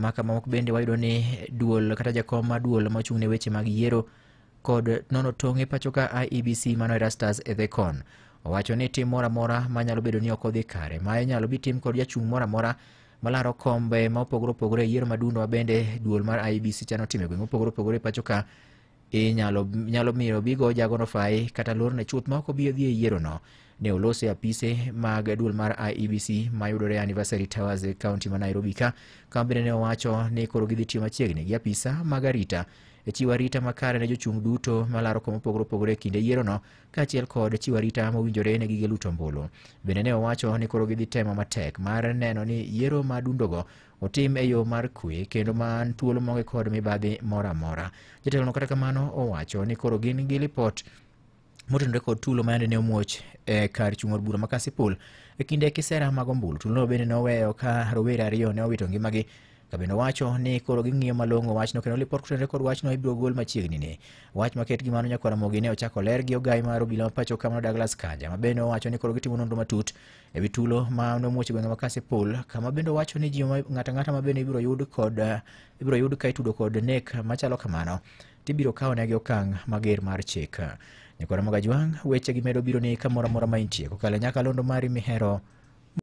Maka mamoko bende wayudo ni duol kata jakom mar duol mochung' ne weche mag yiero kod nono tong' e pacho ka IEBC mano Erastus Ethekon owacho ni tim moro amora manyalo bedo ni ok odhi kare ma inyalo bi tim kod jachung' moro amora malaro kombe ma opogore opogore e yiero madundo ma bende duol mar IEBC chano timo e gwenge mopogore opogore e pacho ka inyalo nyalo miyo bigo jagono fai kata lorne chuth ma ok obi odhi e yierono. Ne olose apise mag duol mar IEBC mayudore Anniversary Towers e kaunti ma Nairobi ka kama bende ne owacho ni koro gidhi tiyo machiegni gi apisa mag arita e chiwo arita makare ne jochung' duto malaro kom mopogore opogore e kinde yierono kaachiel kod chiwo arita mowinjore ne gige luto ombulu. Bende ne owacho ni koro gidhi temo matek mar neno ni yiero madundogo otim e yo mar kwe kendo man thuolo maonge kod mibadhi moro amora. Jatelono kata kamano owacho ni koro gin gi lipot motenore kod tulo ma yande ne omuoch e kar chung' od bura ma Kasipul e kinde kisera mag ombulu. Tulono bende noweyo ka rowere ariyo ne owito ngimagi ka bende owacho ni koro ging'iyo malong'o wachno kendo lipot kotenore kod wachno ibiro gol machiegni ni. Wach maket gi mano nyakwar Ramogi ne ochako ler gi ogai mar obila ma pacho ka mano Douglas Kanja ma bende owacho ni koro gitimo nonro matut e wi tulo ma nomuoch e gwenge ma Kasipul kama bende owacho ni ji ng'ato ang'ata ma bende ibiro yud kod ibiro yud ka itudo kod nek machalo kamano tibiro kawonegi okang' mager mar chik. Nyakwar Ramogi Ajwang', weche gi medo biro ni kamoro amora ma intie kokalo e nyakalondo mari mihero.